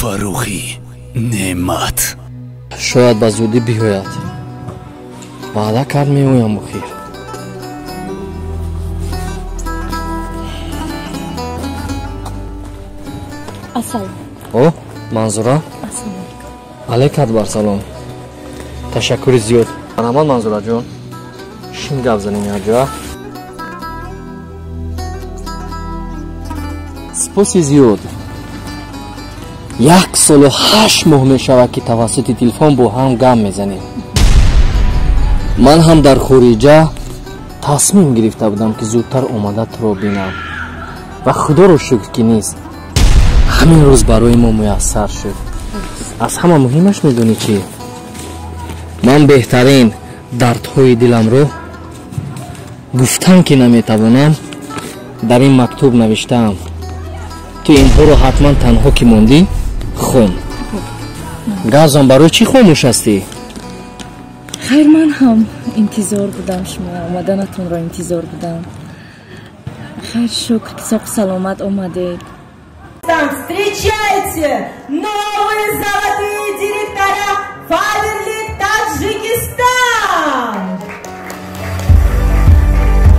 Фаррухи Неъмат. Шояд ба зудӣ биёяд. Ваъда кард меоям охир. Ассалом. О, Манзура? Ассалом. Алейкат бар салом. Ташаккури зиёд. Марҳамат, Манзураҷон. Шин гап занем якҷоя. Споси зиёд. 1 солу 8 моҳ мешавад, ки тавассути телефон бо ҳам гап мезанем. Ман ҳам дар хориҷа тасмим гирифта будам, ки зудтар омада туро бинам. Ва худоро шукр, ки нест. Ҳамин рӯз барои мо муяссар шуд. Аз ҳама муҳимаш медонӣ чӣ? Ман беҳтарин дардҳои диламро гуфтан ки наметавонам, дар ин мактуб навиштаам. Ту инҳоро ҳатман танҳо ки мондӣ хон. Газон, барои чӣ хомӯш ҳастӣ? Хайр, ман ҳам интизор будам, шумо омаданатонро интизор будам. Хайр, шукр, ки соқу саломат омадед. Встречайте новые золотые директора Фаберлик Таджикистан!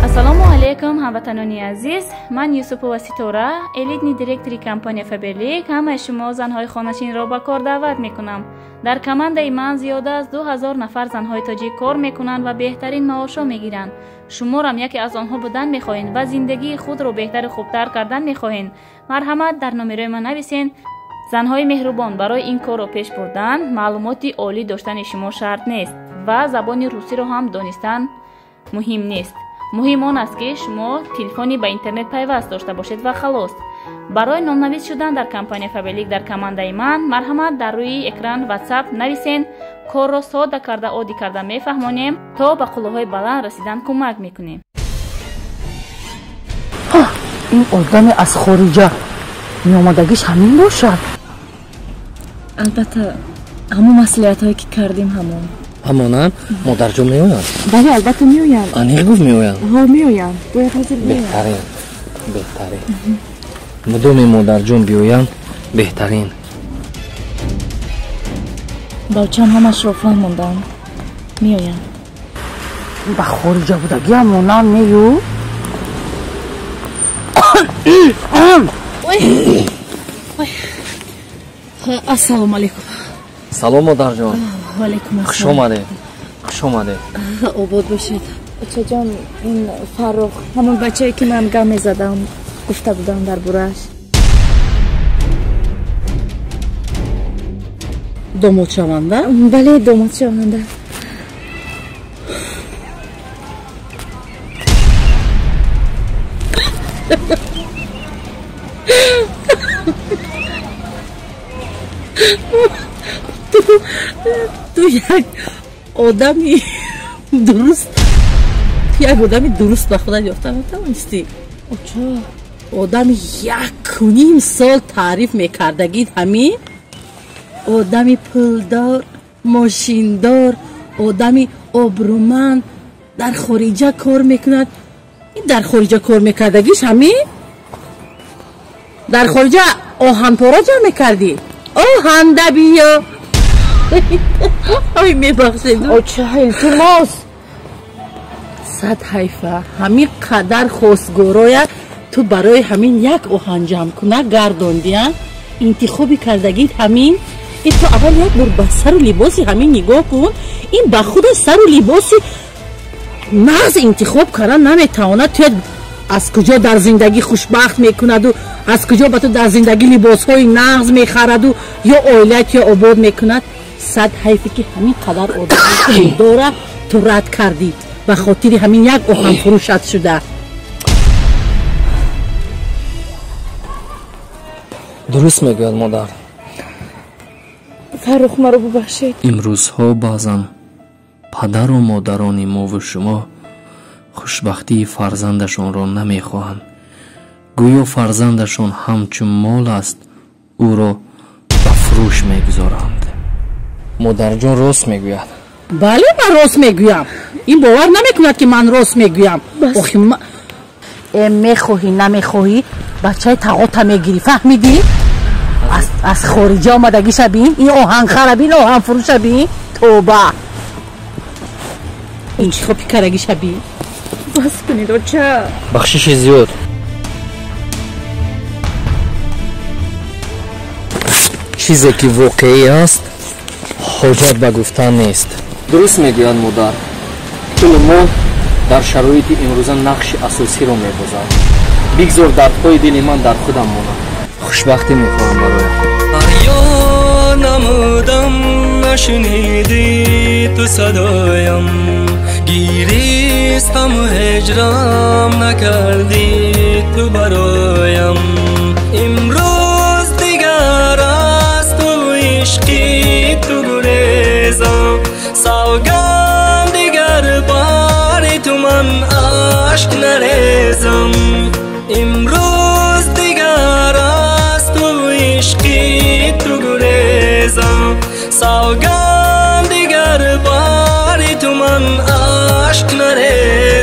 Ассалому алейкум, ҳамватанони азиз. Ман Юсупова Ситора, элитный директори компания Фаберлик, ҳамаи шумо занҳои хонашинро ба кор даъват мекунам. Дар командаи ман зиёда аз 2000 нафар занҳои тоҷик кор мекунанд ва беҳтарин маошҳо мегиранд. Шуморам яке аз онҳо будан мехоҳед ва зиндагии худро беҳтару хубтар кардан мехоҳед. Марҳамат, дар номерои ман нависен. Занҳои меҳрубон, барои ин корро пеш бурдан маълумоти олӣ доштани шумо шарт нест ва забони русиро ҳам донистан муҳим нест. Муҳим он аст, ки шумо телефони ба интернет пайваст дошта бошед ва халос. Барои номнавис шудан дар компания Фаберлик дар командаи ман, марҳамат, дар рӯи экран WhatsApp нависен. Корро сода карда, оддӣ карда мефаҳмонем, то ба қуллаҳои баланд расидан кӯмак мекунем. Ин одаме аз хориҷа меомадагиш ҳамин бошад? Албатта, ҳамон маслиҳатҳое ки кардем, ҳамон. Ҳамонанд? Модарҷон меоянд? Бале, албатта меоянд. Аниқ гуфт меоянд? Ҳо, меоянд. Бояд ҳозир биёянд. Беҳтарин, беҳтарин. Мудоме модарҷон биёянд, беҳтарин. Бачам ҳамашро фаҳмондам. Меоянд. Ба хориҷа будагиам монанд нею? Ассалому алейкум. Салом, модарҷон. Ваалейкум ассалом. Хуш омадед. Хуш омадед. Обод бошед. Очаҷон, ин Фаррух, ҳамон бачае ки ман гап мезадам, гуфта будам дар борааш. Домодшаванда? Бале, домодшаванда. Ту як одами дуруст, як одами дуруст ба худат ёфта натавонистӣ. Оча, одами 1.5 сол таъриф мекардагит ҳамин одами пулдор, мошиндор, одами обрӯманд, дар хориҷа кор мекунад. Ин дар хориҷа кор мекардагиш ҳамин? Дар хориҷа оҳанпора ҷамъ мекардӣ? Оҳанда биё. Ой, мебахшед. Оча, илтимос. Сад ҳайфа, ҳамин қадар хостгороя ту барои ҳамин як оҳанҷамкунак гардондӣ, а? Интихоби кардагит ҳамин? Ин ту аввал як бор ба сару либоси ҳамин нигоҳ кун. Ин ба худаш сару либоси нағз интихоб кардан наметавонад. Ту аз куҷо дар зиндагӣ хушбахт мекунаду, аз куҷо ба ту дар зиндагӣ либосҳои нағз мехараду ё оилаат ё обод мекунад? Сад ҳайфе, ки ҳамин қадар одами дора ту рад кардӣ ба хотири ҳамин як оҳанфурӯшат шуда. Дуруст мегӯяд модар. Фаррух, маро бубахшед. Имрӯзҳо баъзан падару модарони мову шумо хушбахтии фарзандашонро намехоҳанд. Гӯё фарзандашон ҳамчун мол аст, ӯро ба фурӯш мегузоранд. Модарҷон рост мегӯяд. Бале, ман рост мегӯям. Ин бовар намекунад, ки ман рост мегӯям. Охи, мехоҳӣ намехоҳӣ, бачаи тағота мегирӣ, фаҳмидӣ? Аз хориҷа омадагиша бин, ин оҳанхара бин, оҳанфурӯша бин, тоба. Интихоби карагиша бин. Бас кунед, оча. Бахшиши зиёд. Чизе ки воқеӣ аст, ҳоҷат ба гуфтан нест. Дуруст мегӯяд модар. Пулу мол дар шароити имрӯза нақши асосиро мебозад. Бигзор дардҳои дили ман дар худам монад. Хушбахтӣ мехоҳам бароям. Фарёд намудам, нашунидӣ ту садоям, гиристаму ҳиҷрам накардӣ ту бароям. Имрӯз дигар аз ту ишқи ту гурезам, савганд дигар бари ту ман ашк нарезам. Имрӯз дигар аз ту ишқи ту гурезам, савганд дигар бари ту ман ашк нарезам.